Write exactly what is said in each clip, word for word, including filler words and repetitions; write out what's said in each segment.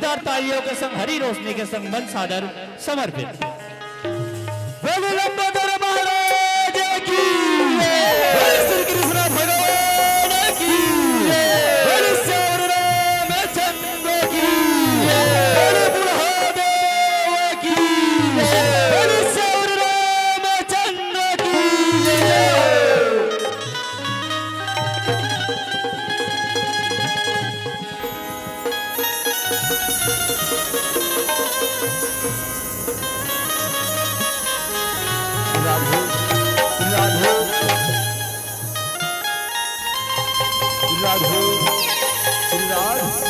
जोरदार तालियों के संग, हरी रोशनी के संग मंच सादर समर्पित। बोले लंबोदर महाराज की, बोले श्री कृष्ण भगवान की, बोले श्याम रामचंद्र की, बोले बुढ़ा देव की, बोले श्याम रामचंद्र की। राधे, राधे, राधे, राधे।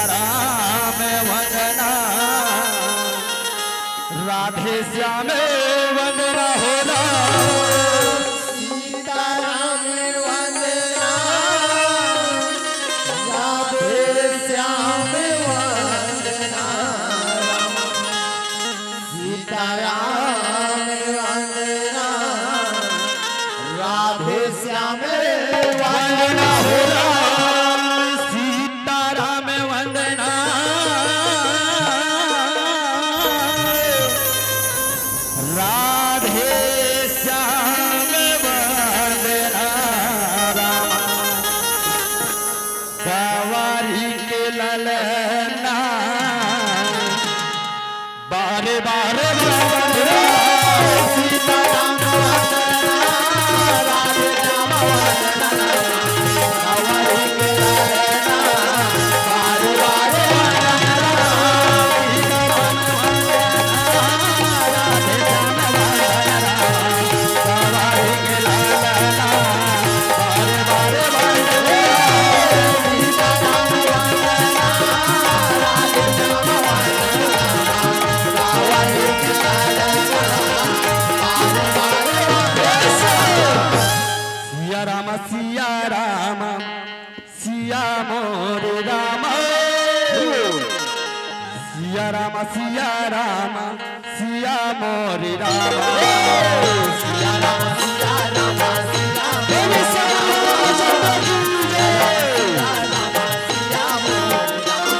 राम वंदना, राधे श्याम वंदना हो राम। सीताराम वंदना, राधे श्याम वंदना। सीताराम वंदना, राधे श्याम वंदना हो राम। सीताराम वंदना, राधे श्याम वंदना राम। गंवारी के ललना, बारे बारे बारे सीताराम। सिया राम, सिया राम, सिया मोरे राम। सिया राम, सिया राम, सिया मोरे राम। सिया राम, सिया राम, सिया मोरे राम। सिया राम, सिया राम, सिया मोरे राम।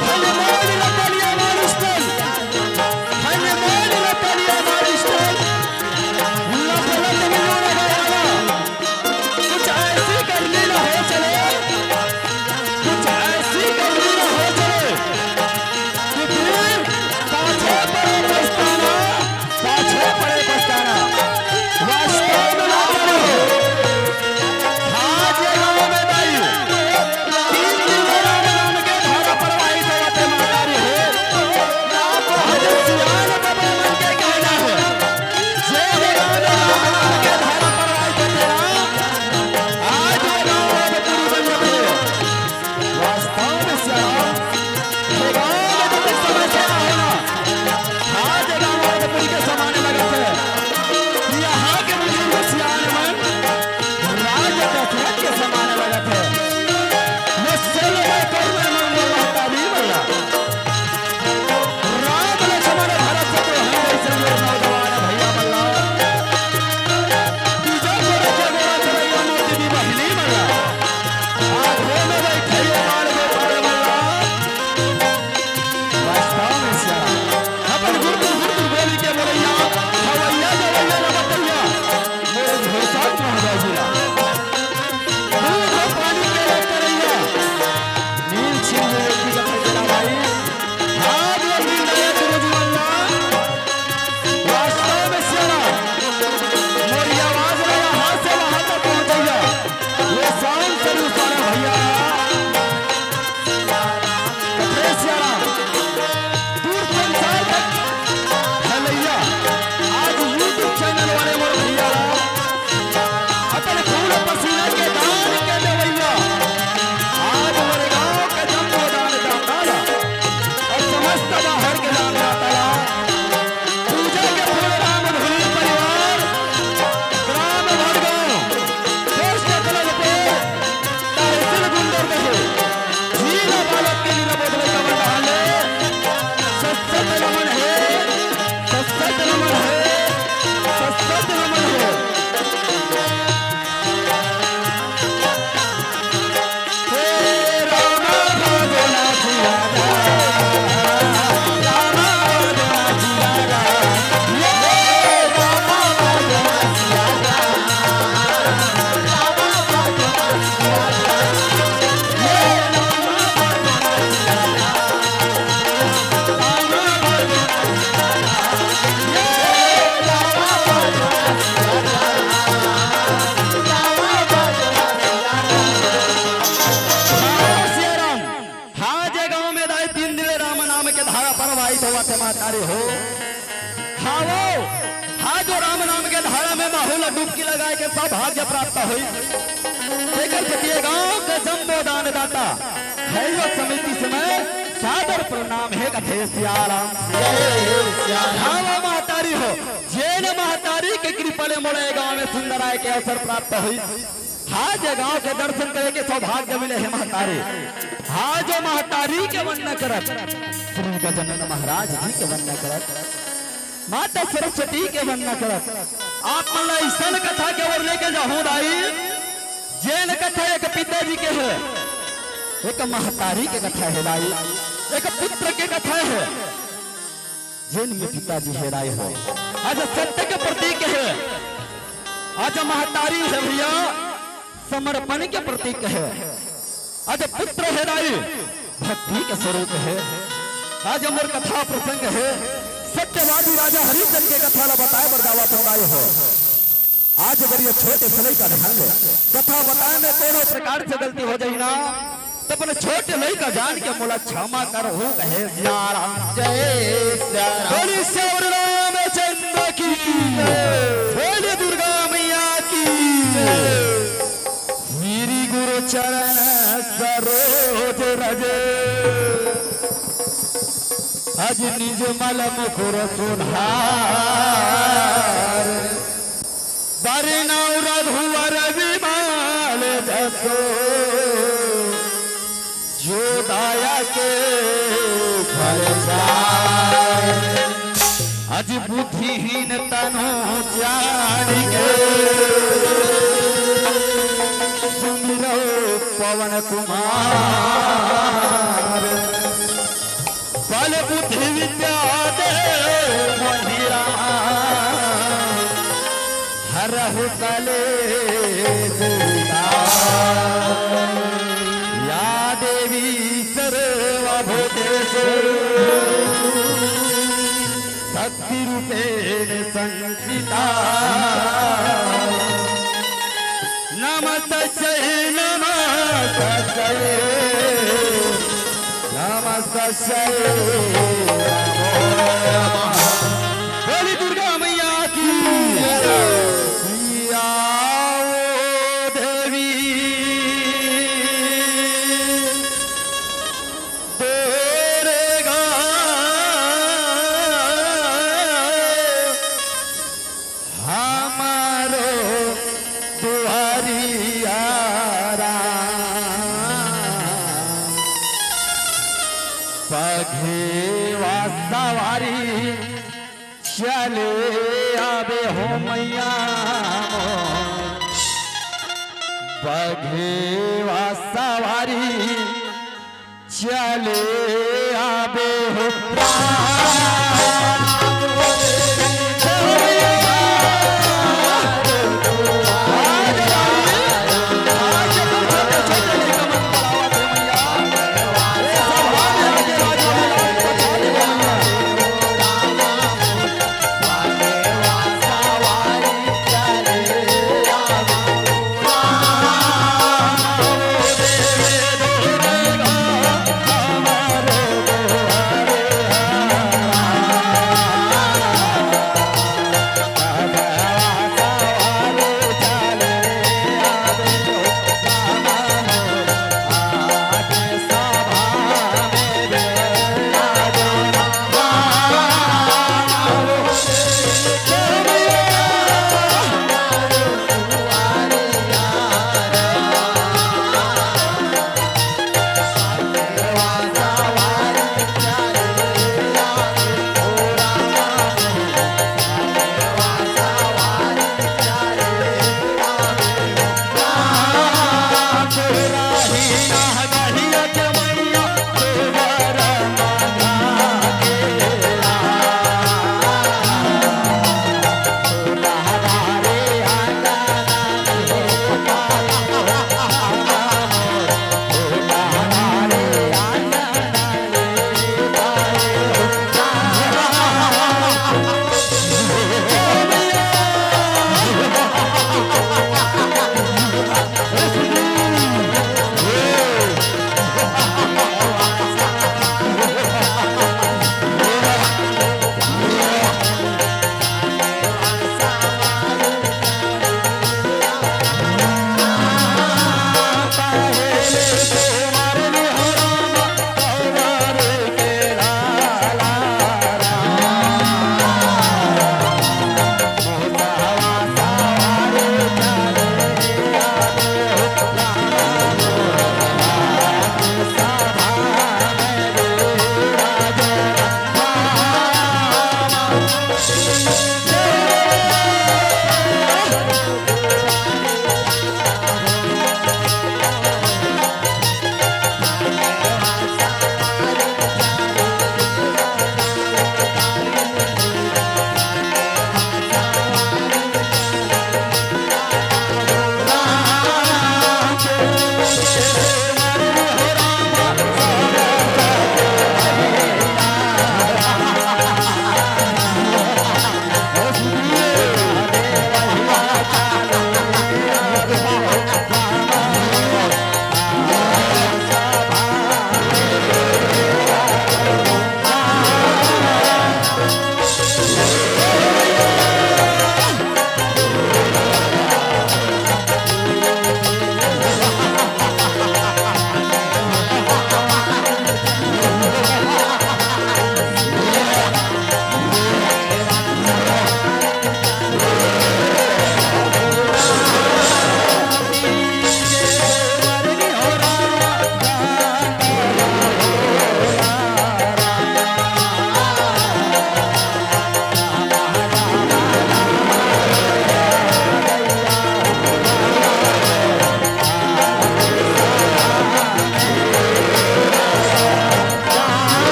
धन्य मोरे रतनिया मानुष तन। धन्य मोरे रतनिया मानुष तन। लप लप मिलो रे बाबा। कुछ ऐसी करनी ना हो चले, कुछ ऐसी करनी ना हो चले कि फिर पाछे पड़े पछताना, पाछे पड़े पछताना। वास्तव में ना करो। आज ये गाँव में दाई, तीन दिन राम नाम के धारा प्रवाहित होते माता रे हो। आज सियान बाबा मन के कहना है, जे जगह में राम नाम के धारा प्रवाहित होथे ना, आज वो गाँव अब पूरी बन जाथे। वास्तव में सियान, ये गाँव में तो कुछ समय से आए ना, आज ये गाँव अब पूरी के समाने लगत हे। यहाँ के बुजुर्ग सियान मन राज दशरथ के समाने लगत हे। ये सेल में कर में मंगल रहता भी भैया। राम लक्ष्मण भरत शत्रुघ्न जैसे ये नौजवान भैया मल्ला, विजय को रक्षा गोरा चलैया मोती दी बहिनी मल्ला, आंखों में बैठे ये बाल गोपाल मल्ला। वास्तव में सिया अपन गुरु गुरु बोली के बोलैया, हवैया गवैया न बतैया, मोर घोषा महाराज जी ला। दूध पानी के करैया, नील छिंद योगी का फैसला भाई। हाथ जोड़ दी नया गुरु जी वंदना। वास्तव में सिया राम, मोरी आवाज ला यहाँ से वहाँ तक पहुँचैया। ये sound से भी सारा भैया। कथे सिया राम, दूर संसार तक फैलैया। आज YouTube channel वाले मोर भैया ला अपन खून पसीना के दान के देवैया। आज मोरे गाँव के जम्मो दान दाता ला अउ समस्त बाहर के दान दाता ला पूजा के फूल राम धुरी परिवार, ग्राम भड़गांव, पोस्ट कलम पे तहसील गुंडर कहे, हीरा बालक के लीला बोतल का बंडा ले, सत सत नमन हे, सत सत नमन हे, सत सत नमन हे। हाँ, जे गांव में दाई तीन दिन ले राम नाम के धारा प्रवाहित होवत हे, महतारी हो। हाँ वो, हाँ जो राम नाम के धारा में माहौल डुबकी लगाए के सौभाग्य प्राप्त होई। तेकर सेती ये गांव के जम्मो दान दाता, खैरियत समिति से मैं सादर प्रणाम हे कथे सियाराम। जय सियाराम। हाँ वो महतारी हो, जेन महतारी के कृपा ले मोला ए गाँव में सुंदर आए के अवसर प्राप्त होइस। हाँ जे गाँव के दर्शन करे के सौभाग्य मिले हे महतारी। हाँ जो महतारी के वंदना करत, श्री गजानन महाराज जी के वंदना करत, माता सरस्वती के वंदना करत, आप मन ला अइसन कथा के ओर लेके जाहूं दाई, जेन कथा एक पिताजी के हे, एक महतारी के कथा हे दाई, एक पुत्र के कथा हे, जेन में पिताजी हेराए हो। आज सत्य के प्रतीक हे, आज महतारी हे भैया, समर्पण के प्रतीक हे। आज पुत्र हेराए, भक्ति के स्वरूप हे। आज मोर कथा प्रसंग हे, सत्यवादी राजा हरिश्चंद्र के कथा ला बताए बर जावत हंव दाई हो। आज अगर ये छोटे से लइका ध्यान ले, कथा बताए में कोनो प्रकार से गलती हो जाही ना, त अपन छोटे लइका जान के मोला क्षमा करहू कहे सियाराम। जय सियाराम। बोलिए सियावर रामचंद्र की, बोलिए दुर्गा मैया की। श्री गुरु चरण सरोज रज, अज निज मल मुकुर सुधार। बरनउँ रघुवर विमल जसु, जो दाया के फल पाए। अज बुद्धिहीन तनु जानिके, सुमिरउ पवन कुमार। बल बुद्धि विद्या दे मोहि राम, हरहु कलेस विकार। या देवी सर्वभूतेषु शक्ति रूपेण संस्थिता। नमस्तस्यै नमस्तस्यै नमस्तस्यै नमो नमः। बोली दुर्गा मैया की। सियाओ देवी तोरे गाँव हमारो दुआरिया राम। पघेवा सवारी चले आबे हो मैया मोर। पघेवा सवारी चले आबे हो राम।